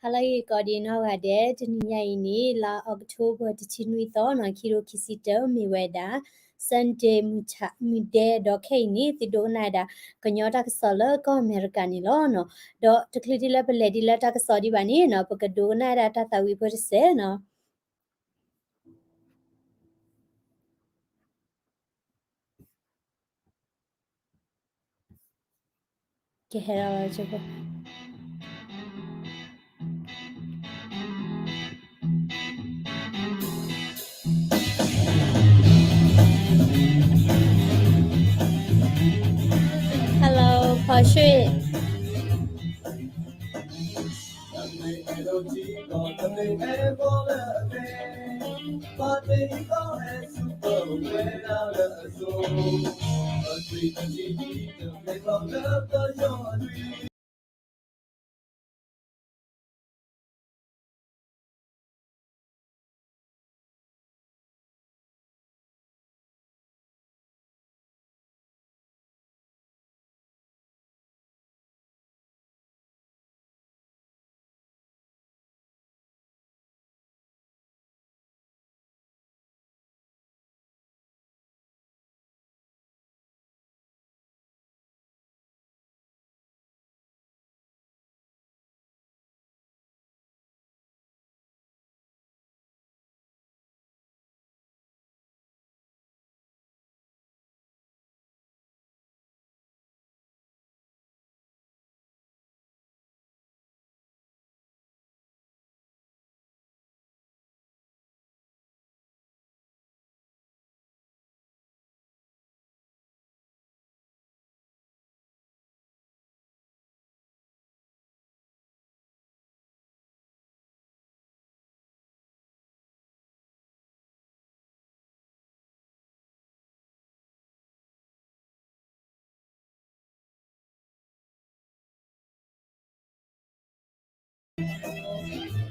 ဟါလၢအဂ့ၤကိးဒံးနီၢ်ဂၤဒဲး, တနံၤညါအံၤန့ၣ် လါအီးကထိဘၢၣ် တဆံနွံသီနီၤ, ခံကထိခံဆံတၢ မ့ၢ်ဝဲဒၣ် Sunday မုၢ်ဒဲး, ဒီးခဲအံၤန့ၣ် သုဒိကနၣ်ဝဲဒၣ် ကညီတၢ်ကစီၣ်လၢကီၢ်အမဲရကၤန့ၣ်လီၤနီၤ. ဒီးတချုးဒ်လၢပလဲၤဒ်လၢတၢ်ကစီၣ်ဒံးဘၣ်န့ၣ်နီၤ, ပကဒိကနၣ်ဝဲဒၣ်တၢ်သးဝံၣ်ဖိတစဲးနီၤ. ကဟဲလီၤလီၤကၠိဖိ. Hello, ဖီရွှေၣ်.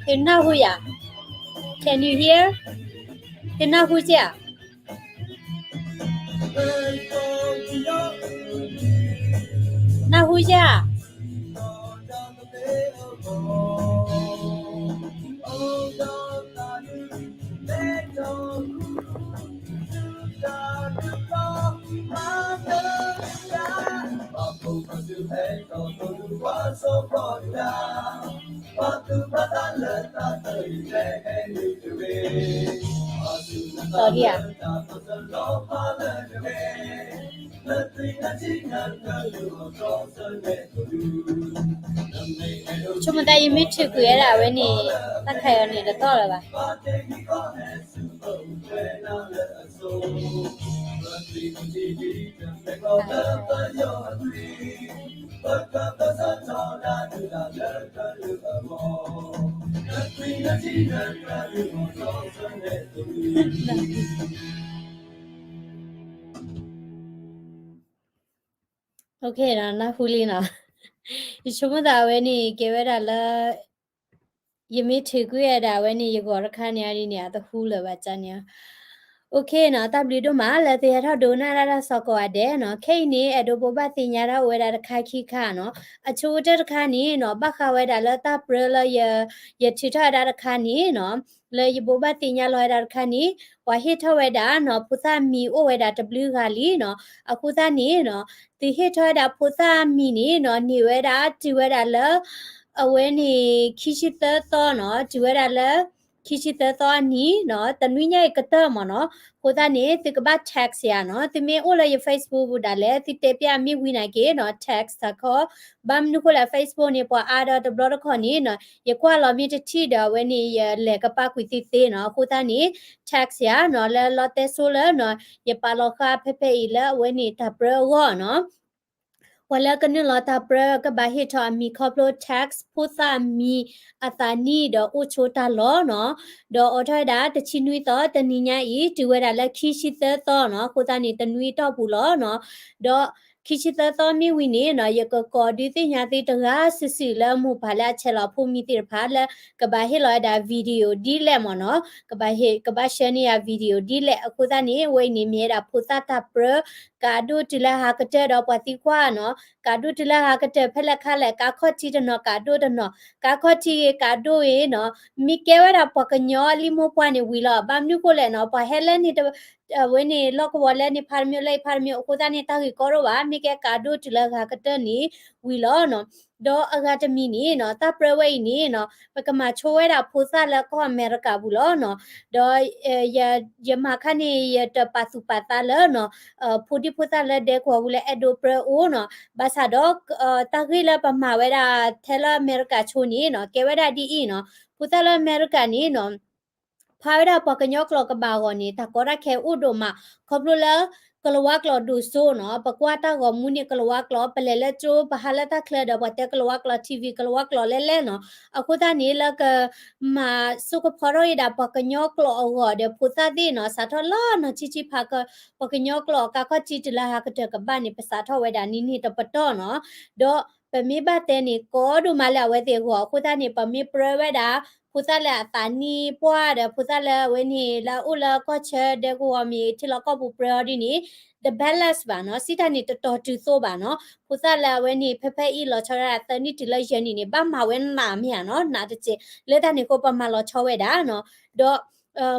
Hear နၢ်ဟူယၤ? Can you hear? Hear နၢ်ဟူယၤ? နၢ်ဟူယၤ? တီၤလံဧါ. ဆိကမိၣ်တၢ်ယမ့ၢ်ထုးကွံာ်ဝဲဒၣ်အဝဲန့ၣ် တၢ်ခါအံၤန့ၣ် တတီၢ်လၢၤဘၣ်. နၢ်ဟူလံနီၤ. ယဆိကမိၣ်သးအဝဲန့ၣ် ကဲဝဲဒၣ်လၢ ယမ့ၢ်ထုးကွံာ်ဝဲဒၣ်အဝဲန့ၣ် ယဂီၤတခါန့ၣ်ဒ်န့ၣ် အတဟူလၢၤဘၣ်ကန့ၣ်. OK နီၤ, တၢ်ဘျုးဒိၣ်မး လၢသုဟဲထီၣ်ဒိကနၣ်ဒၣ်တၢ်ကစီၣ်ကိးဂၤဒဲးနီၤ. ခဲအံၤန့ၣ် အဲၣ်ဒိးဘိးဘၣ်သ့ၣ်ညါဒၣ်အိၣ်ဝဲဒၣ်တခါခံခါနီၤ. အဆိကတၢၢ်တခါန့ၣ်နီၤ, ဘၣ်ဃးဝဲဒၣ်လၢတၢ်ပြၢလၢယ ယထုးထီၣ်ဝဲဒၣ်တခါန့ၣ်နီၤ, လၢယဘိးဘၣ်သ့ၣ်ညါလီၤဝဲဒၣ်တခါန့ၣ်, ပှၤဟ့ၣ်ထီၣ်ဝဲဒၣ်နီၤ, ဖိသၣ်မံၤအိၣ်ဝဲဒၣ်တဘျုးဂၤလံနီၤ. အဃိသတးန့ၣ်နီၤ, သုဟ့ၣ်ထီၣ်ဝဲဒၣ်ဖိသၣ်မံၤန့ၣ်နီၤ, န့ၢ်ဝဲဒၣ် တုၤဝဲဒၣ်လၢ အဝဲန့ၣ် ခံဆံသၢသီနီၤ, တုၤဝဲဒၣ်လၢ ခံဆံသၢသီအနံၤနီၤ, တနွံညါအံၤကတၢၢ်မ့ၢ်နီၤ. အဃိသတးန့ၣ် သုကဘၣ် text ယၤနီၤ. သုမ့ၢ်အိၣ်လၢယ Facebook ပူၤဒၣ်လဲာ် သုတဲပျၢ်မ့ၢ်ဝံၤနာ်က့နီၤ, text စ့ၢ်ကီး. ဘၣ်မနုၤဃိလဲၣ် Facebook န့ၣ် ပှၤအါဒီးတဘျီတခီၣ်န့ၣ်နီၤ, ယကွၢ်လီၤမ့ၢ်တထံၣ်ဒီးအဝဲန့ၣ် ယလဲၤကပာ်ကွံာ်သ့သ့နီၤ. အဃိသတးန့ၣ် text ယၤနီၤ, လၢလီတဲစိလၢနီၤ, ယပာ်လီၤဃာ်ဖဲဖဲအံၤလၢအဝဲန့ၣ်တၢ်ပြၢအဂီၢ်နီၤ. ပှၤလၢကနုာ်လီၤတၢ်ပြၢကဘၣ်ဟ့ၣ်ထီၣ်အမံၤခီဖျိ text ဖိသၣ်မံၤအသးနံၣ်ဒီးအိၣ်ဆိတၢ်လီၢ်နီၤ. ဒီးအိးထီၣ်ဝဲဒၣ်တဆံနွံသီ တနံၤညါအံၤ တုၤဝဲဒၣ်လၢခံဆံသၢသီနီၤ. အဃိသတးန့ၣ် တနွံအတီၢ်ပူၤလီၤနီၤ. ဒီး ခံဆံသၢသီမ့ၢ်ဝံၤန့ၣ်နီၤ ယကကိးဒုးသ့ၣ်ညါသုတဂၤစုာ်စုာ်လၢမိၢ်ပၢ်လၢအဆဲးလီၤအဖိမံၤသ့ၣ်တဖၣ်လၢ ကဘၣ်ဟ့ၣ်လီၤဝဲဒၣ် video ဒ်လဲၣ်မ့ၢ်နီၤ, ကဘၣ်ဟ့ၣ် ကဘၣ် share န့ၢ်ယၤ video ဒ်လဲၣ်. အဃိသတးန့ၣ် အဝဲအံၤန့ၣ်မ့ၢ်ဝဲဒၣ်ဖိသၣ်တၢ်ပြၢ ကးဒိၣ်တုၤလၢဟးကတၢၢ်ဒီးပှၤသံကွၢ်နီၤ, ကးဒိၣ်တုၤလၢဟးကတၢၢ်ဖဲလဲၣ်ခါလဲၣ်, ကးခီၣ်ထံးတနီၤ ကးဒိၣ်တနီၤ, ကးခီၣ်ထံးဂ့ၤ ကးဒိၣ်ဂ့ၤနီၤ, မ့ၢ်ကဲဝဲဒၣ်ပှၤကညီအလံာ်မိၢ်ပှၢ်န့ၣ်ဝံၤလီၤ. ဘၣ်မနုၤဃိလဲၣ်နီၤ, ပှၤဟဲလၢန့ၣ် အဝဲန့ၣ် လီၢ်ကဝီၤလၢန့ၣ်ဖးတမံၤ လၢအံၤဖးတမံၤ အဃိသတးန့ၣ်တၢ်ဂ့ၢ်ကီဒိၣ်ဘၣ်, မ့ၢ်ကဲကးဒိၣ်တုၤလၢဂၤကတၢၢ်န့ၣ်ဝံၤလီၤနီၤ. ဒီးအဂၤတမံၤန့ၣ်နီၤ တၢ်ပြၢဝဲအံၤန့ၣ်နီၤ ပကမၤဆိဝဲဒၣ်ဖိသၣ်လၢကီၢ်အမဲရကၤပူၤလီၤနီၤ. ဒီး ယမၤခါန့ၣ် ယတပာ်သူၣ်ပာ်သးလၢနီၤ ဖိဒံဖိသၣ်လၢဒဲကဝီၤပူၤလၢအဲၣ်ဒိးပြၢအိၣ်နီၤ, ဘၣ်ဆၣ်ဒီး တၢ်ဂ့ၢ်လၢပမၤဝဲဒၣ်ထဲလၢအမဲရကၤဆိန့ၣ်နီၤ ကဲဝဲဒၣ်ဒ်အံၤနီၤ, ဖိသၣ်လၢအမဲရကၤန့ၣ်နီၤ ဖးဝဲဒၣ်ပှၤကညီကျိာ်ကဘၣ်အဂီၢ်န့ၣ် တၢ်ကီတၢ်ခဲအိၣ်ဒိၣ်မး, ခီဖျိလၢ ကလၤဝါကျိာ်ဒိၣ်စိနီၤ, ပကွၢ်တၢ်ဂီၤမူန့ၣ်ကလၤဝါကျိာ်, ပလဲၤလၢကၠိ ပဟးလၢတၢ်ချၢဒီး ပှၤတဲကလၤဝါကျိာ် ထံၣ်ဝံၤ ကလၤဝါကျိာ်လဲလဲနီၤ. အဃိသတးန့ၣ် လၢက မၤစိကဖီထီၣ်အံၤဒၣ်ပှၤကညီကျိာ်အဂီၢ်ဒီး ဖိသၣ်သ့ၣ်နီၤ စးထီၣ်လၢနီၢ်ဆံးဆံးဖးက ပှၤကညီကျိာ်အကါခီၣ်ထံးတုၤလၢဟးကတၢၢ်ကဘၣ်န့ၣ် ပစးထီၣ်ဝဲဒၣ်နံၤနံၤတပတီၢ်နီၤ. ဒီးပမ့ၢ်ဘၣ်တဲန့ၣ် ကီဒိၣ်မးလၢအဝဲသ့ၣ်အဂီၢ်. အဃိသတးန့ၣ် ပမ့ၢ်ပြၢဝဲဒၣ် ဖိသၣ်လၢအသးနံၣ်ပှၢ်ဒီး ဖိသၣ်လၢအဝဲန့ၣ် လၢအအိၣ်လၢကီၢ်ဆၢဒဲကဝီၤမ့ၢ်ထံလီၢ်ကီၢ်ပူၤပြၢအီၤဒ်န့ၣ် the balance ဘၣ်နီၤ, စံးတၢ်န့ၣ် တတီၤတုၤသိဘၣ်နီၤ. ဖိသၣ်လၢအဝဲန့ၣ် ဖဲဖဲအံၤလီၤဆီဒၣ်တၢ်သၢနံၣ်တုၤလၢယဲၢ်နံၣ်န့ၣ် ဘၣ်မၤဝဲနးမ့ၢ်ဧါနီၤ, နးတစဲး, လၢတၢ်န့ၣ်အဃိ ပမၤလီၤဆီဝဲဒၣ်နီၤ. ဒီး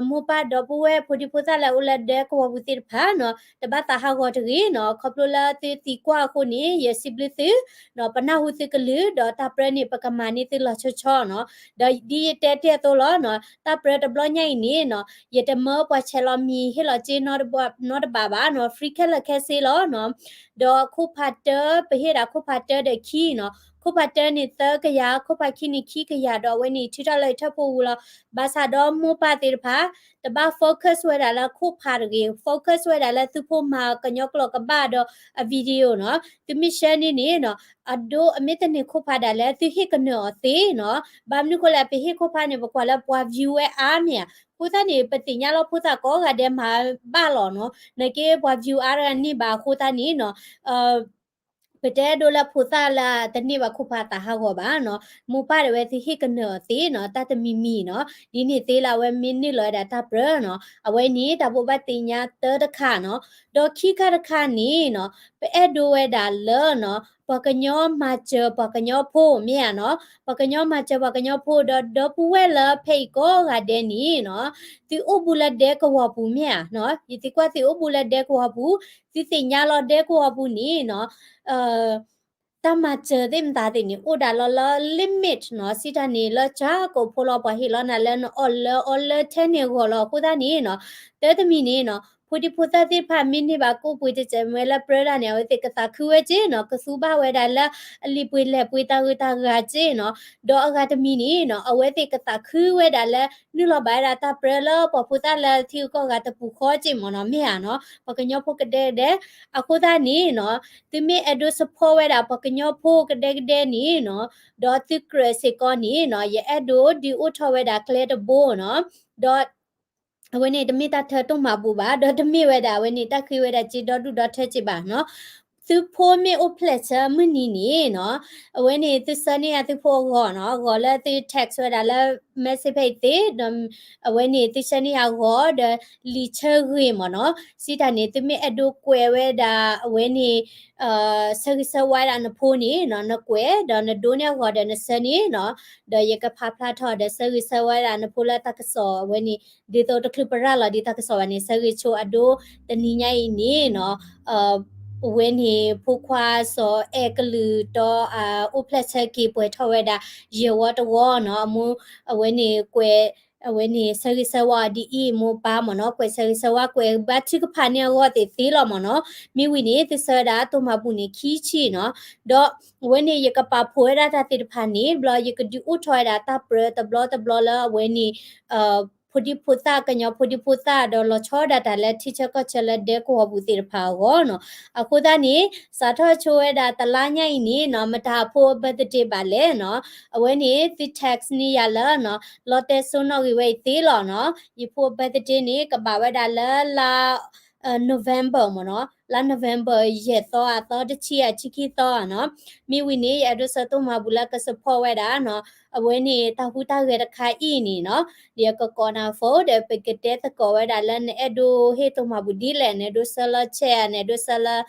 မိၢ်ပၢ်ဒီပုၢ်ဝဲၢ် ဖိဒံဖိသၣ်လၢအအိၣ်လၢဒဲကဝီၤပူၤသ့ၣ်တဖၣ်နီၤ, တဘၣ်သးဟးဂီၤတဂ့ၤနီၤ, ခီဖျိလၢသုသံကွၢ်အဃိန့ၣ် ယစံးဘျုးသု ပနၢ်ဟူသုကလုၢ် ဒီးတၢ်ပြၢန့ၣ် ပကမၤန့ၢ်သုလီၤဆီဆီနီၤ. ဒီးဒ်ယတဲတ့ၢ်အသိးလီၤနီၤ, တၢ်ပြၢတဘျီညါအံၤန့ၣ်နီၤ, ယတမၢပှၤဆဲးလီၤမံၤဟ့ၣ်လီၤစ့နီတဘၣ်ဘၣ်နီၤ, free ခဲလၢာ်ခဲဆ့လီၤနီၤ. ဒီးခိၣ်ဖးတၢ ပဟ့ၣ်ဒၣ်ခိၣ်ဖးတၢဒီးခံနီၤ, ခိၣ်ဖးတၢန့ၣ်သၢကယၤ, ခိၣ်ဖးခံန့ၣ်ခံကယၤ, ဒီးအဝဲန့ၣ်ထုးထီၣ်လၢယထၢၣ်ဖိပူၤလီၤ. ဘၣ်ဆၣ်ဒီးမိၢ်ပၢ်သ့ၣ်တဖၣ် တဘၣ် focus ဝဲဒၣ်လၢခိၣ်ဖးတဂ့ၤ, focus ဝဲဒၣ်လၢသုဖိမၤကညီကျိာ်ကဘၣ်ဒီးအ video နီၤ. သုမ့ၢ် share န့ၢ်န့ၣ်နီၤ, အဒိ အမ့ၢ်တန့ၢ်ခိၣ်ဖးဒၣ်လဲာ် သုဟ့ၣ်ကနၢၤအီၤသ့နီၤ. ဘၣ်မနုၤဃိလဲၣ် ပဟ့ၣ်ခိၣ်ဖးန့ၣ် ပကွၢ်လၢပှၤ view ဝဲအါမ့ၢ်ဧါ. အဃိသတးန့ၣ် ပသ့ၣ်ညါလီၤဖိသၣ်ကိးဂၤဒဲးမၤဘၣ်လီၤနီၤ, နာ်က့ပှၤ view အါတဂၤန့ၢ်ဘၣ်အဃိသတးန့ၣ်နီၤ ပတအဲၣ်ဒိးလၢဖိသၣ်လၢတန့ၢ်ဘၣ်ခိၣ်ဖးသးဟးဂီၤဘၣ်နီၤ, မိၢ်ပၢ်ဒၣ်ဝဲသုဟ့ၣ်ကနၢၤအီၤသ့နီၤ, တၢ်တမံၤမံၤနီၤ, ဒ်န့ၣ်သ့လၢအဝဲမ့ၢ်နုာ်လီၤဝဲဒၣ်တၢ်ပြၢနီၤ, အဝဲန့ၣ်တၢ်ဘိးဘၣ်သ့ၣ်ညါတၢတခါနီၤ, ဒီးခံခါတခါန့ၣ်နီၤ, ပအဲၣ်ဒိးဝဲဒၣ်လၢနီၤ, ပှၤကညီမၤစၢၤပှၤကညီဖိမ့ၢ်ဧါနီၤ, ပှၤကညီမၤစၢၤပှၤကညီဖိဒီးဒီပုၢ်ဝဲၢ်လၢဖဲအံၤကိးဂၤဒဲးန့ၣ်နီၤ, သုအိၣ်ဘူးလၢဒဲကဝီၤပူၤမ့ၢ်ဧါနီၤ, ယသံကွၢ်သုအိၣ်ဘူးလၢဒဲကဝီၤပူၤ, သုသ့ၣ်ညါလီၤဒဲကဝီၤပူၤန့ၣ်နီၤ, တၢ်မၤစၢၤသ့ၣ်မတၤသ့ၣ်န့ၣ် အိၣ်ဒၣ်လီၤလၢ limit နီၤ, စံးတၢ်န့ၣ် လၢကၠၢကိးဖိလီၤ ပှၤဟ့ၣ်လီၤနၤလၢနအီၣ်လၢအီလၢထဲန့ၣ်အဂီၢ်လီၤ. အဃိသတးန့ၣ်နီၤ, တၢတမံၤန့ၣ်နီၤ, ဖိဒံဖိသၣ်သ့ၣ်တဖၣ်မ့ၢ်န့ၢ်ဘၣ်ကိၣ်ပှ့ၤတစဲးမ့ၢ်လၢပြၢတၢ်န့ၣ် အဝဲသ့ၣ်ကသးခုဝဲက့နီၤ, ကသူဘၣ်ဝဲဒၣ်လၢအလံာ်ပှ့ၤလဲၢ်ပှ့ၤတၢ်ဂုၤတၢ်ဂၤက့နီၤ, ဒီးအဂၤတမံၤန့ၣ်နီၤ, အဝဲသ့ၣ်ကသးခုဝဲဒၣ်လၢ နုာ်လီၤဘၣ်ဝဲဒၣ်တၢ်ပြၢလၢပှၤဖိသၣ်လၢထံဂုၤကီၢ်ဂၤတပူၤဃီက့မ့ၢ်နီၤ, မ့ၢ်ဧါနီၤ, ပှၤကညီဖိကဒဲကဒဲ, အဃိသတးန့ၣ်နီၤ, သုမ့ၢ်အဲၣ်ဒိး support ဝဲဒၣ်ပှၤကညီဖိကဒဲကဒဲန့ၣ်နီၤ, ဒီးသုကြၢးစ့ၢ်ကီးန့ၣ်နီၤ, ယအဲၣ်ဒိးဒုးအိၣ်ထီၣ်ဝဲဒၣ်ကျဲတဘိနီၤ, ဒီး အဝဲန့ၣ်တမ့ၢ်တၢ်ထၢတိၢ်မၤဘူၣ်ဘၣ်, ဒီးတမ့ၢ်ဝဲဒၣ်အဝဲန့ၣ် တၢ်ဃ့ဝဲဒၣ်စ့ဒီဒူၣ်ဒီထၢစ့ဘၣ်နီၤ, သုဖိမ့ၢ်အိၣ်ဖျဲၣ်ဆၢမုၢ်နံၤန့ၣ်နီၤ, အဝဲန့ၣ်သုဆှၢန့ၢ်ယၤသုဖိအဂီၢ်နီၤ, အဂီၢ်လၢသု text ဝဲဒၣ်လၢ message ဖဲအံၤသ့, ဒီးအဝဲန့ၣ်သုဆှၢန့ၢ်ယၤအဂီၢ်ဒီး လံာ်ဆၢဂ့ၤမ့ၢ်နီၤ, စံးတၢ်န့ၣ် သုမ့ၢ်အဲၣ်ဒိးကွဲးဝဲဒၣ်အဝဲန့ၣ် ဆၢဂ့ၤဆၢဝါဒၣ်နဖိန့ၣ်နီၤ, နကွဲးဒီးနဒိးန့ၢ်အဂီၢ်ဒီးနဆှၢန့ၣ်နီၤ, ဒီးယကဖးဖျါထီၣ်ဒီးဆၢဂ့ၤဆၢဝါဒၣ်နဖိလၢတၢ်ကစီၣ်အဝဲန့ၣ် ဒ်သိးတချုးပရၢလီၤဒ်တၢ်ကစီၣ်ဘၣ်န့ၣ် ဆၢဂ့ၤဆိအဒိ တနံၤညါအံၤန့ၣ်နီၤ, အဝဲန့ၣ် ဖိခွါစီၤအဲၣ်ကလုာ်တီ အိၣ်ဖျဲၣ်ဆၢက့ၤပှဲၤထီၣ်ဝဲဒၣ် ယဲၢ်ဝီတဝီနီၤ, အမိၢ် အဝဲန့ၣ်ကွဲး အဝဲန့ၣ် ဆၢဂ့ၤဆၢဝါအီၤဒ်အံၤ မိၢ်ပၢ်မ့ၢ်နီၤ, ကွဲးဆၢဂ့ၤဆၢဝါ ကွဲးဘါထုကဖၣ်န့ၢ်အဂီၢ်သ့ၣ်သ့လီၤမ့ၢ်နီၤ, မ့ၢ်ဝံၤန့ၣ် သုဆှၢဝဲဒၣ်တိၢ်မၤဘူၣ်န့ၣ်ခံဆံနီၤ, ဒီးအဝဲန့ၣ် ယကပာ်ဖှိၣ်ဝဲဒၣ်တၢ်သ့ၣ်တဖၣ်န့ၣ် ဘျီယကဒုးအိၣ်ထီၣ်ဝဲဒၣ်တၢ်ပြၢတဘျီတဘျီလၢအဝဲန့ၣ် ဖိဒံဖိသၣ် ကညီဖိဒံဖိသၣ် ဒီးလီၤဆီဒၣ်တၢ်လၢထံဆၢကီၢ်ဆၢလၢဒဲကဝီၤပူၤသ့ၣ်တဖၣ်အဂီၢ်နီၤ, အဃိသတးန့ၣ် စးထီၣ်ဆိဝဲဒၣ်တလါညါအံၤန့ၣ်နီၤ, မတၤအဖိအ birthday ဘၣ်လဲၣ်နီၤ, အဝဲန့ၣ် သု text န့ၢ်ယၤလၢနီၤ, လီတဲစိနီၣ်ဂံၢ်ဝဲအံၤသ့လီၤနီၤ, ယဖိအ birthday န့ၣ် ကဘၣ်ဝဲဒၣ်လၢလါ November မ့ၢ်နီၤ, လါ November ယဲၢ်သီ အသီတဆံ အဆံခံသီနီၤ. မ့ၢ်ဝံၤန့ၣ် ယအဲၣ်ဒိးဆၢ သုးမၤဘူၣ်လၢက support ဝဲဒၣ်နီၤ, အဝဲန့ၣ် တၢ်ဟူးတၢ်ဂဲၤတခါအံၤန့ၣ်နီၤ, ဒီးယကကိးနၤ phone ဒီး ပကတဲသကိးဝဲဒၣ်လၢ နအဲၣ်ဒိးဟ့ၣ်သုးမၤဘူၣ်ဒ်လဲၣ်, နအဲၣ်ဒိးဆၢလၢ check နအဲၣ်ဒိးဆၢလၢ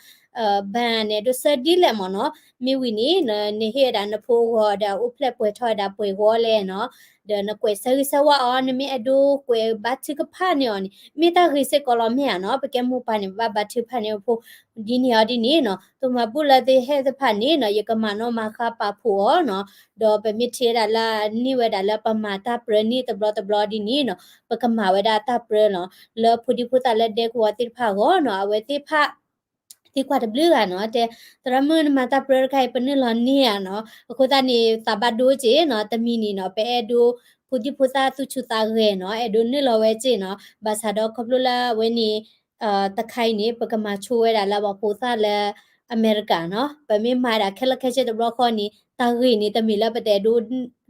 bank နအဲၣ်ဒိးဆၢဒ်လဲၣ်မ့ၢ်နီၤ. မ့ၢ်ဝံၤန့ၣ် နဟ့ၣ်ဝဲဒၣ်နဖိအဂီၤဒီး အိၣ်ဖျဲၣ်ပှဲၤထီၣ်ဝဲဒၣ်ပှဲၤဂီၤလဲၣ်နီၤ, ဒီးနကွဲးဆၢဂ့ၤဆၢဝါအီၤ, နမ့ၢ်အဲၣ်ဒိးကွဲးဘါထုကဖၣ်န့ၢ်အီၤန့ၣ် မ့ၢ်တၢ်ဂ့ၤစ့ၢ်ကီးလီၤမ့ၢ်ဧါနီၤ. ပကဲမိၢ်ပၢ်န့ၣ် ဘၣ်ဘါထုကဖၣ်န့ၢ်အဖိ ဒ်န့ၣ်အီၤဒ်န့ၣ်နီၤ, သုးမၤဘူၣ်လၢသုဟဲသ့ၣ်တဖၣ်န့ၣ်နီၤ, ယကမၤနီၣ်မၤဃါပာ်ဖှိၣ်အီၤနီၤ. ဒီးပမ့ၢ်ထံၣ်ဝဲဒၣ်လၢ န့ၢ်ဝဲဒၣ်လၢပမၤတၢ်ပြၢန့ၣ်တဘျီတဘျီဒ်န့ၣ်နီၤ, ပကမၤဝဲဒၣ်တၢ်ပြၢနီၤ, လၢဖိဒံဖိသၣ်လၢဒဲကဝီၤသ့ၣ်တဖၣ်အဂီၢ်နီၤ, အဝဲသ့ၣ်တဖၣ် သံကွၢ်တဘျုးဂၤနီၤ, တဲ သရၣ်မုၣ်နမၤတၢ်ပြၢတခါအံၤ ပနုာ်လီၤန့ၢ်ဧါနီၤ. အဃိသတးန့ၣ် သးဘၣ်ဒိက့ၢ်နီၤ, တမံၤန့ၣ်နီၤ ပအဲၣ်ဒိး ဖိဒံဖိသၣ်သူၣ်ဆူၣ်သးဂဲၤနီၤ, အဲၣ်ဒိးနုာ်လီၤဝဲက့ၢ်နီၤ. ဘၣ်ဆၣ်ဒီးခီဖျိလၢအဝဲန့ၣ် တခါအံၤန့ၣ် ပကမၤဆိဝဲဒၣ်လၢပှၤဖိသၣ်လၢအမဲရကၤနီၤ, ပမ့ၢ်မၤဒၣ်ခဲလၢာ်ခဲဆ့တဘျီဃီန့ၣ် တၢ်ဂ့ၢ်န့ၣ် တမ့ၢ်လၢပတအဲၣ်ဒိး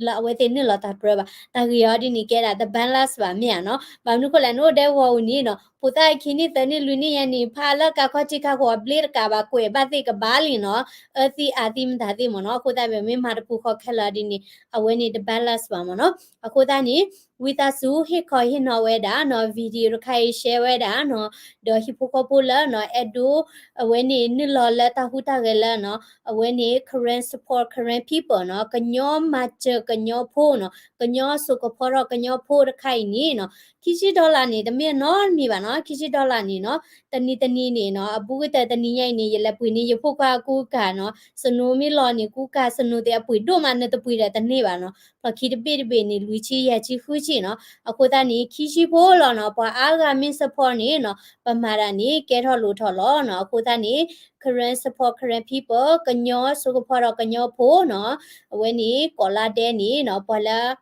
လၢအဝဲသ့ၣ်နုာ်လီၤတၢ်ပြၢဘၣ်. တၢ်ဂ့ၢ်အီၤဒ်န့ၣ် ကဲဒၣ်တ balance ဘၣ်မ့ၢ်ဧါနီၤ. ဘၣ်မနုၤဃိလဲၣ် နအိၣ်ဒဲကဝီၤပူၤန့ၣ်နီၤ, ဖိသၣ်ခံနံၣ်သၢနံၣ်လွံၢ်နံၣ်ညါန့ၣ် ဖးလၢကးခီၣ်ထံးခးဃီၤအဘျ့တကးဘၣ် ကွဲးဘၣ်သ့ၣ်ကဘၣ်လံနီၤ, အၢသံအသံမတၤသ့ၣ်မ့ၢ်နီၤ. အဃိသတး ပမ့ၢ်မၤတပူၤဃီခဲလၢာ်ဒ်န့ၣ် အဝဲန့ၣ်တ balance ဘၣ်မ့ၢ်နီၤ. အဃိသတးန့ၣ် ဝံသးစူၤဟ့ၣ်ခီဟ့ၣ်နီၤဝဲဒၣ်နီၤ, video တခါအံၤ share ဝဲဒၣ်နီၤ, ဒီးဟံၣ်ဖိဃီဖိလၢနီၤ အဲၣ်ဒိး အဝဲန့ၣ်နုာ်လီၤလၢတၢ်ဟူးတၢ်ဂဲၤလၢနီၤ, အဝဲန့ၣ် Karen support Karen people နီၤ, ကညီမၤစၢၤကညီဖိနီၤ, ကညီစိာ်ကဖီထီၣ်ကညီဖိတခါအံၤန့ၣ်နီၤ, ခံဆံ dollar န့ၣ် တမ့ၢ်နီတမံၤဘၣ်နီၤ, ခံဆံ dollar န့ၣ်နီၤ, တနံၤတနံၤန့ၣ်နီၤ, အဘူးကတၢၢ်တနံၤညါအံၤန့ၣ် ယလဲၤပှ့ၤန့ၢ်ယဖိခွါအကူအကၤနီၤ, စနိမ့ၢ်လီၤန့ၣ် ကူကၤစနိသ့ၣ်အပှ့ၤဒိၣ်မး နတပှ့ၤဒီးတန့ၢ်ဘၣ်နီၤ, လီၢ်ခံတဘ့ၣ်တဘ့ၣ်န့ၣ် လွံၢ်ဆံ ယဲၢ်ဆံ ဃုဆံနီၤ. အဃိသတးန့ၣ် ခံဆံဖိလီၤနီၤ, ပှၤအါဂၤမ့ၢ် support န့ၣ်နီၤ, ပမၤတၢ်န့ၣ် ကဲထီၣ်လိၣ်ထီၣ်လီၤနီၤ. အဃိသတးန့ၣ် Karen support Karen people ကညီစိာ်ကဖီထီၣ်ကညီဖိနီၤ, အဝဲန့ၣ် ကိးလါဒဲးန့ၣ်နီၤ, ပှၤလၢ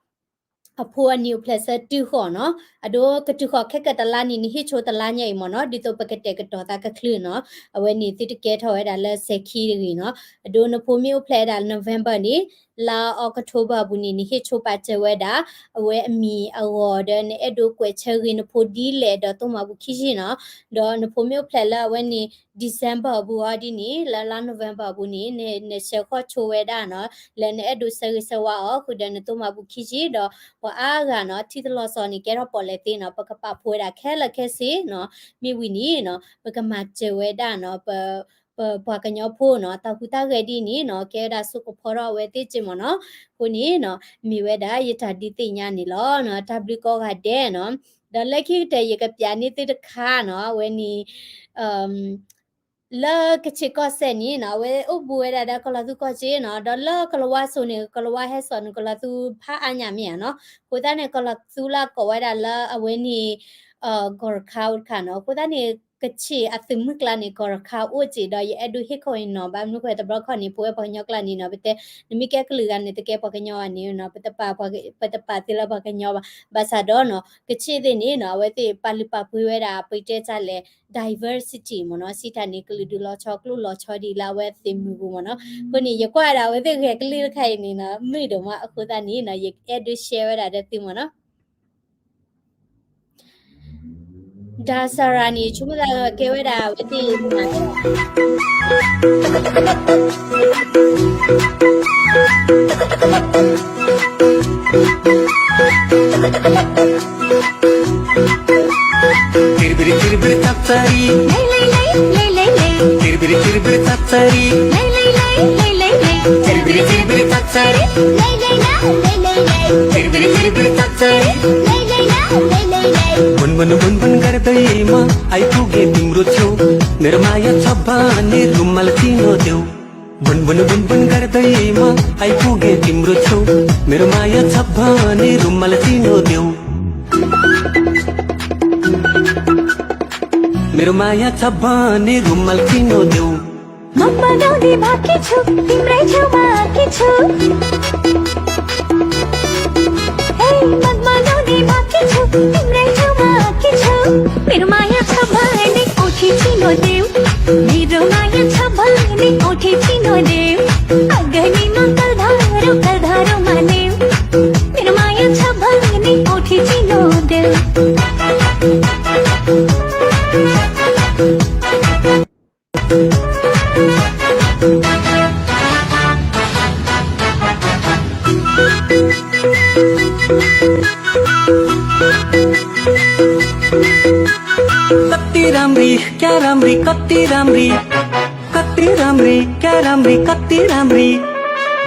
အဖိအနံၤအိၣ်ဖျဲၣ်ဆၢတုၤဃီၤနီၤ, အဒိကတုၤဃီၤခဲကတလါန့ၣ် နဟ့ၣ်ဆိတလါညါအံၤမ့ၢ်နီၤ, ဒ်သိးပကတဲာ်ကတီၤသးကချုးနီၤ, အဝဲန့ၣ်သုတကဲထီၣ်ဝဲဒၣ်လၢစဲၤခံတဂ့ၤနီၤ, အဒိနဖိမ့ၢ်အိၣ်ဖျဲၣ်ဝဲဒၣ် November န့ၣ်, လါ October အပူၤန့ၣ် နဟ့ၣ်ဆိပာ်စၢၤဝဲဒၣ် အဝဲအမံၤအဂီၤဒီး နအဲၣ်ဒိးကွဲးဆၢဂ့ၤနဖိဒ်လဲၣ်ဒီး သုးမၤဘူၣ်ခံဆံနီၤ, ဒီးနဖိမ့ၢ်အိၣ်ဖျဲၣ်လၢအဝဲန့ၣ် December အပူၤအီၤဒ်န့ၣ် လၢလါ November အပူၤန့ၣ် နဆှၢဃီၣ်ဆိဝဲဒၣ်နီၤ, လၢနအဲၣ်ဒိးဆၢဂ့ၤဆၢဝါအီၤ ဃုာ်ဒီးနသုးမၤဘူၣ်ခံဆံဒီး ပှၤအါဂၤနီၤ ထံတလီၤစီၤန့ၣ် ကဲထီၣ်ပီၣ်လဲၣ်သ့နီၤ, ပကပာ်ဖှိၣ်ဝဲဒၣ်ခဲလၢာ်ခဲဆ့နီၤ, မ့ၢ်ဝံၤန့ၣ်နီၤ ပကမၤစၢၤဝဲဒၣ်နီၤ, ပ ပပှၤကညီဖိနီၤ, တၢ်ဟူးတၢ်ဂဲၤဒ်န့ၣ်နီၤ, ကဲဝဲဒၣ်စိာ်ကဖီထီၣ်အဝဲသ့ၣ်က့မ့ၢ်နီၤ, အဃိန့ၣ်နီၤ မ့ၢ်ဝဲဒၣ်ယတၢ်ဒုးသ့ၣ်ညါန့ၣ်လီၤနီၤ, တၢ်ဘျုးကိးဂၤဒဲးနီၤ, ဒီးလၢခံကတၢၢ်ယကပျးန့ၢ်သုတခါနီၤ, အဝဲန့ၣ် လၢကဆ့ၣ်ကီၢ်စဲၣ်န့ၣ်နီၤ, အဝဲအိၣ်ဘူးဝဲဒၣ်ဒီးကလီၤသူကီၢ်စ့နီၤ, ဒီးလၢကလၤဝါစိၤန့ၣ် ကလၤဝါဟဲစိာ်န့ၣ် ကလီၤသူဖးအါညၣ်မ့ၢ်ဧါနီၤ, အဃိသတးန့ၣ် ကလီၤသူလၢအကိးဝဲဒၣ်လၢအဝဲန့ၣ် ကီၢ်ရခါအိၣ်တခါနီၤ, အဃိသတးန့ၣ် ကဆ့ၣ်အသုးမုၢ်ကျါန့ၣ် ကီၢ်ရခါအိၣ်စ့ၢ်ဒီး ယအဲၣ်ဒိးဟ့ၣ်ခီဟ့ၣ်နီၤ ဘၣ်မနုၤဃိတဘျီခီန့ၣ် ပဝဲပှၤကညီကျါန့ၣ်နီၤ, ပတဲ နမ့ၢ်ကဲကလုာ်ဂၤန့ၣ် တကဲပှၤကညီဘၣ်န့ၣ်နီၤ, ပတပာ် ပတပာ်သုလၢပှၤကညီဘၣ်, ဘၣ်ဆၣ်ဒီးနီၤ ကဆ့ၣ်သ့ၣ်န့ၣ်နီၤ အဝဲသ့ၣ်ပာ်လုၢ်ပာ်ပှ့ၤဝဲဒၣ် ပတဲတၢ်လဲၣ် diversity မ့ၢ်နီၤ, စံးတၢ်န့ၣ် ကလုာ်ဒူၣ်လီၤဆီ ကျိာ်လီၤဆီဒ်လၢအဝဲသ့ၣ်မုၢ်ပူၤမ့ၢ်နီၤ, အဃိန့ၣ် ယကွၢ်ဝဲဒၣ်အဝဲသ့ၣ်ဂဲၤကလုၢ်တခါအံၤန့ၣ်နီၤ မုာ်ဒိၣ်မး, အဃိသတးန့ၣ်နီၤ ယအဲၣ်ဒိး share ဝဲဒၣ်ဒီးသုမ့ၢ်နီၤ. ဒၤစၤရၤန့ၣ် ဆိကမိၣ်သးကဲဝဲဒၣ်အဝဲသ့ၣ် बुनबुन बुनबुन करत ये माँ, आई फुगे तिम्रो छेउ, मेरो माया छ भने रुमाल चिनो देऊ। बुनबुन बुनबुन करत ये माँ, आई फुगे तिम्रो छेउ, मेरो माया छ भने रुमाल चिनो देऊ। मेरो माया छ भने रुमाल चिनो देऊ। मनमा गाउने बाँकी छु, तिम्रै छेउमा आँकी छु। हे, मनमा गाउने बाँकी छु, तिम्रै छेउमा आँकी छु। मेरो माया छ भने ओठे चिनो देऊ। मेरो माया छ भने ओठे चिनो देऊ। अगनीमा कलधारो, कलधारोमा देऊ। मेरो माया छ भने ओठे चिनो देऊ। ကီတံရၣ်မရံ, ကၠၣ်ရၣ်မရံ, ကီတံရၣ်မရံ, ကီတံရၣ်မရံ, ကၠၣ်ရၣ်မရံ, ကီတံရၣ်မရံ,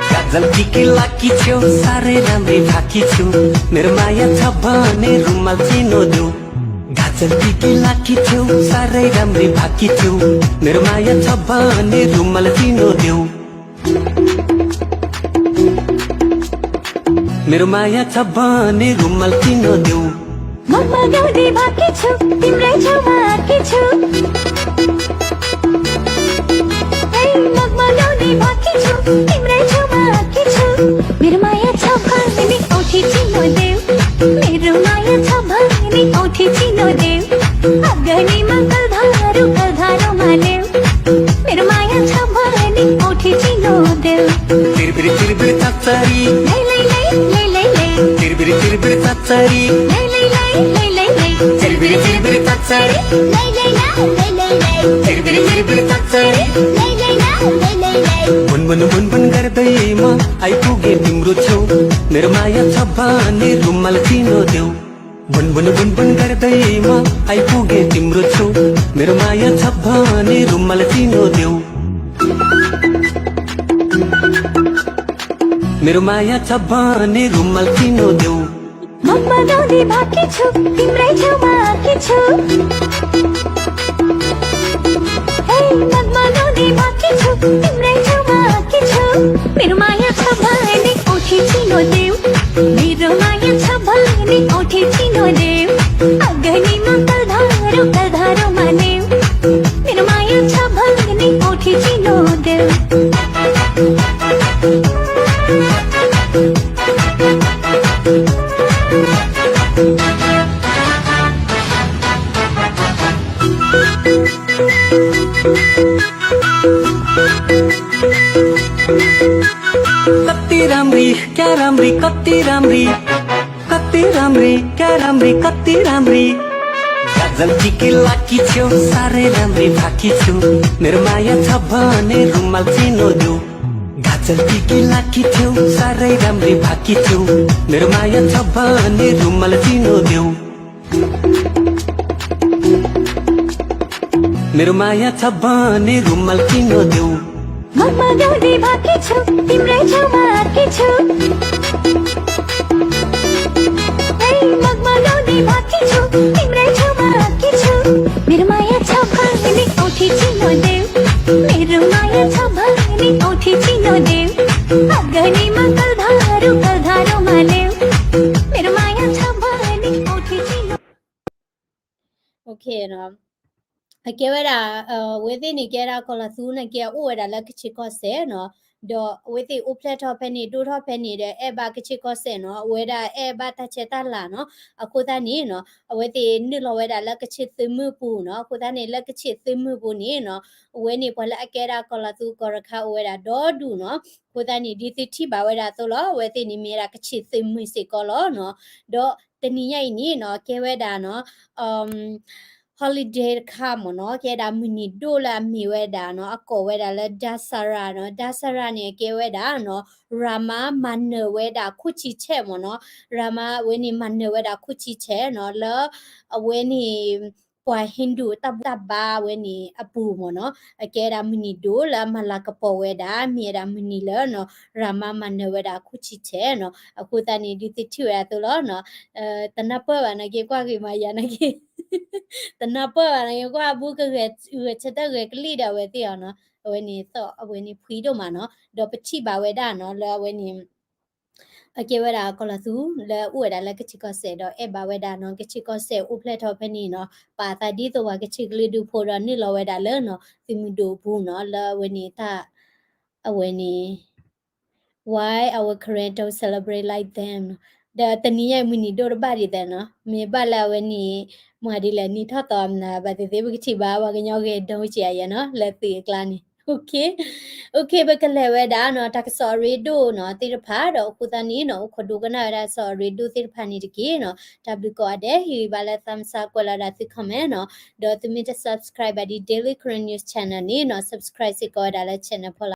ဂါဇလ်ကံကံလါကံဆိ, စၤရ့ရၣ်မရံဖးကံဆိ, မ့ၢ်ရမၤယၤဆီၣ်ဘၢန့ၣ် ရူမၢ်လ်ကံနိဒိၣ်, ဂါဇလ်ကံကံလါကံဆိ, စၤရ့ရၣ်မရံဖးကံဆိ, မ့ၢ်ရမၤယၤဆီၣ်ဘၢန့ၣ် ရူမၢ်လ်ကံနိဒိၣ် မ့ၢ်ရမၤယၤဆီၣ်ဘၢန့ၣ် ရူမၢ်လ်ကံနိဒိၣ်, မၤကမၤဒိၣ်န့ၣ်ဖးကံဆိ, တံၤမရဲဆိမၤကံဆိ, မၤကမၤဒိၣ်န့ၣ်ဖးကံဆိ, တံၤမရဲဆိမၤကံဆိ, မ့ၢ်ရမၤယၤဆီၣ်ဘၢန့ၣ် အိၣ်ထံကံနိဒိၣ်, မ့ၢ်ရမၤယၤဆီၣ်ဘၢန့ၣ် အိၣ်ထံကံနိဒိၣ်, အဂၤန့ၣ်မၤကလၢ်ထါဒိၣ်ကလၢ်ထါဒိၣ်မးလၢ မ့ၢ်ရမၤယၤဆီၣ်ဘၢန့ၣ် အိၣ်ထံကံနိဒိၣ်, တံၤရံးဘံရံးတံၤရံးဘံရံးတၢ်စၢ်ရံး, လံလံလံ လံလံလံ, တံၤရံးဘံရံးတံၤရံးဘံရံးတၢ်စၢ်ရံး, လံလံလံ လံလံလံ, တံၤရံးဘံရံးတံၤရံးဘံရံးတၢ်စၢ်ရံး, လံလံလံ လံလံလံ, တံၤရံးဘံရံးတံၤရံးဘံရံးတၢ်စၢ်ရံး, လံလံလံ လံလံလံ, ဘုၣ်ဘုၣ်ဘုၣ်ဘုၣ် ကရၢတယံၤမး အိၣ်ဖှိၣ်က့ၤတံၤမရူဆိ, မ့ၢ်ရမၤယၤဆီၣ်ဘၢန့ၣ် ရူမၢ်လ်ကံနိဒိၣ် ဘုၣ်ဘုၣ်ဘုၣ်ဘုၣ် ကရၢတယံၤမး အိၣ်ဖှိၣ်က့ၤတံၤမရူဆိ, မ့ၢ်ရမၤယၤဆီၣ်ဘၢန့ၣ် ရူမၢ်လ်ကံနိဒိၣ်, မ့ၢ်ရမၤယၤဆီၣ်ဘၢန့ၣ် ရူမၢ်လ်ကံနိဒိၣ်, မၤကမၤဒိၣ်န့ၣ်ဖးကံဆိ, တံၤမရဲဆိမၤကံဆိ မၤကမၤဒိၣ်န့ၣ်ဖးကံဆိ, တံၤမရဲဆိမၤကံဆိ, မ့ၢ်ရမၤယၤဆီၣ်ဘၢန့ၣ် အိၣ်ထံကံနိဒိၣ်, မ့ၢ်ရမၤယၤဆီၣ်ဘၢန့ၣ် အိၣ်ထံကံနိဒိၣ်, အဂၤန့ၣ်မၤကလၢ်ထါဒိၣ်ကလၢ်ထါဒိၣ်မးလၢ မ့ၢ်ရမၤယၤဆီၣ်ဘၢန့ၣ် အိၣ်ထံကံနိဒိၣ် ကီတံရၣ်မရံ, ကၠၣ်ရၣ်မရံ, ကီတံရၣ်မရံ, ကီတံရၣ်မရံ, ကၠၣ်ရၣ်မရံ, ကီတံရၣ်မရံ, ဂၤစၢ်လၢကံကံလါကံဆိ, စၤရ့ရၣ်မရံဖးကံဆိ, မ့ၢ်ရမၤယၤဆီၣ်ဘၢန့ၣ် ရူမၢ်လ်ကံနိဒိၣ်, ဂၤစၢ်လၢကံကံလါကံဆိ, စၤရ့ရၣ်မရံဖးကံဆိ, မ့ၢ်ရမၤယၤဆီၣ်ဘၢန့ၣ် ရူမၢ်လ်ကံနိဒိၣ် မ့ၢ်ရမၤယၤဆီၣ်ဘၢန့ၣ် ရူမၢ်လ်ကံနိဒိၣ်, မၤကမၤဒိၣ်န့ၣ်ဖးကံဆိ, တံၤမရဲဆိမၤကံဆိ, မၤကမၤဒိၣ်န့ၣ်ဖးကံဆိ, တံၤမရဲဆိမၤကံဆိ, မ့ၢ်ရမၤယၤဆီၣ်ဘၢန့ၣ် အိၣ်ထံကံနိဒိၣ်, မ့ၢ်ရမၤယၤဆီၣ်ဘၢန့ၣ် အိၣ်ထံကံနိဒိၣ်, အဂၤန့ၣ်မၤကလၢ်ထါဒိၣ်ကလၢ်ထါဒိၣ်မးလၢ မ့ၢ်ရမၤယၤဆီၣ်ဘၢန့ၣ် အိၣ်ထံကံနိဒိၣ် အကဲဝဲဒၣ် အဝဲသ့ၣ်န့ၣ် ကဲဒၣ်ကီၢ်လီၤသူန့ၣ် ကဲအိၣ်ဝဲဒၣ်လၢကဆ့ကီၢ်စဲၣ်နီၤ, ဒီးအဝဲသ့ၣ်အိၣ်ဖျဲၣ်ထီၣ်ဖဲန့ၣ် ဒိၣ်ထီၣ်ဖဲန့ၣ်ဒီး အဲၣ်ဘၣ်ကဆ့ကီၢ်စဲၣ်နီၤ, အဝဲဒၣ်အဲၣ်ဘၣ်တၢ်ဆဲးတၢ်လၤနီၤ, အဃိသတးန့ၣ်နီၤ အဝဲသ့ၣ်နုာ်လီၤဝဲဒၣ်လၢကဆ့သုးမုၢ်ပူၤနီၤ, အဃိသတးန့ၣ် လၢကဆ့သုးမုၢ်ပူၤန့ၣ်နီၤ အဝဲန့ၣ်ပှၤလၢအကဲဒၣ်ကီၢ်လီၤသူကီၢ်ရခါအိၣ်ဝဲဒၣ်ဒီဒူၣ်နီၤ, အဃိသတးန့ၣ် ဒ်သုထံၣ်ဘၣ်ဝဲဒၣ်အသိးလီၤ, အဝဲသ့ၣ်န့ၣ်မ့ၢ်ဝဲဒၣ်ကဆ့သုးမုၢ်စ့ၢ်ကီးလီၤနီၤ, ဒီးတနံၤညါအံၤန့ၣ်နီၤ ကဲဝဲဒၣ်နီၤ holiday တခါမ့ၢ်နီၤ, ကဲဒၣ်မုၢ်နံၤဒိၣ်လၢအမ့ၢ်ဝဲဒၣ်နီၤ အကိးဝဲဒၣ်လၢ Dasara နီၤ, Dasara န့ၣ် အကဲဝဲဒၣ်နီၤ ရၤမါမၤနၢၤဝဲဒၣ်ခိၣ်ဆံဆဲးမ့ၢ်နီၤ, ရၤမါအဝဲန့ၣ်မၤနၢၤဝဲဒၣ်ခိၣ်ဆံဆဲးနီၤ, လၢအဝဲန့ၣ် ပှၤ Hindu တၢ်ဘူၣ်တၢ်ဘါဝဲန့ၣ်အပူၤမ့ၢ်နီၤ, အကဲဒၣ်မုၢ်နံၤဒိၣ်လၢအမၤလၤကပီၤဝဲဒၣ် မ့ၢ်ဝဲဒၣ်မုၢ်နံၤလၢနီၤ ရၤမါမၤနၢၤဝဲဒၣ်ခိၣ်ဆံဆဲးနီၤ, အဃိသတးန့ၣ် ဒ်သုထံၣ်ဝဲဒၣ်အသိးလီၤနီၤ, တနၢ်ပၢၢ်ဘၣ်နာ်က့ ကွၢ်ဂ့ၤမၤယၤနာ်က့ တနၢ်ပၢၢ်ဘၣ်နာ်က့ ကွၢ်အဘူးကဂဲၤဂဲၤဆၢထၢၣ်ဂဲၤကလံၣ်ဒီးအဝဲသ့ၣ်အီၤနီၤ, အဝဲန့ၣ်သီၣ် အဝဲန့ၣ်ဖှံဒိၣ်မးနီၤ, ဒီးပထံၣ်ဘၣ်ဝဲဒၣ်နီၤ လၢအဝဲန့ၣ် အကဲဝဲဒၣ်ကီၢ်လီၤသူ လၢအအိၣ်ဝဲဒၣ်လၢကဆ့ကီၢ်စဲၣ်ဒီးအဲၣ်ဘၣ်ဝဲဒၣ်နီၤ ကဆ့ကီၢ်စဲၣ်အိၣ်ဖျဲၣ်ထီၣ်ဖဲန့ၣ်နီၤ, ပာ်သးဒ်သိးပှၤကဆ့ကလုာ်ဒူၣ်ဖိဒီးနုာ်လီၤဝဲဒၣ်လၢနီၤ သုးမုၢ်ဒိၣ်အပူၤနီၤ, လၢအဝဲန့ၣ်တၢ် အဝဲန့ၣ် why our Karen don't celebrate like them နီၤ, ဒီးတနံၤညါအံၤမုၢ်နံၤဒိၣ်တဘၣ်ဒ်သိးနီၤ, မ့ၢ်ဘၣ်လၢအဝဲန့ၣ် မၤဒ်လဲၣ်နံၣ်ထီၣ်သီမနုၤ ဘၣ်သ့ၣ်သ့ၣ်ပကထံၣ်ဘၣ် ပှၤကညီဂဲၤဒိက့ၤယဲနီၤ လၢသုးအကျါန့ၣ် OK, OK ပကလဲၤဝဲဒၣ်နီၤ တၢ်ကစီၣ်အရ့ဒိၣ်နီၤ သ့ၣ်တဖၣ်ဒီးအဃိသတးန့ၣ်နီၤ အိၣ်ခိးဒိကနၣ်ဝဲဒၣ်ကစီၣ်အရ့ဒိၣ်သ့ၣ်တဖၣ်န့ၣ်တက့ၢ်နီၤ, တၢ်ဘျုးကိးဂၤဒဲး ဟ့ၣ်ဂံၢ်ဘါလၢ thumbs up ကွဲးလီၤဒၣ်သု comment နီၤ, ဒီးသုမ့ၢ်တ subscribe ဘၣ်ဒ် Daily Karen News Channel န့ၣ်နီၤ subscribe စ့ၢ်ကီးဝဲဒၣ်လၢ channel ဖီလာ်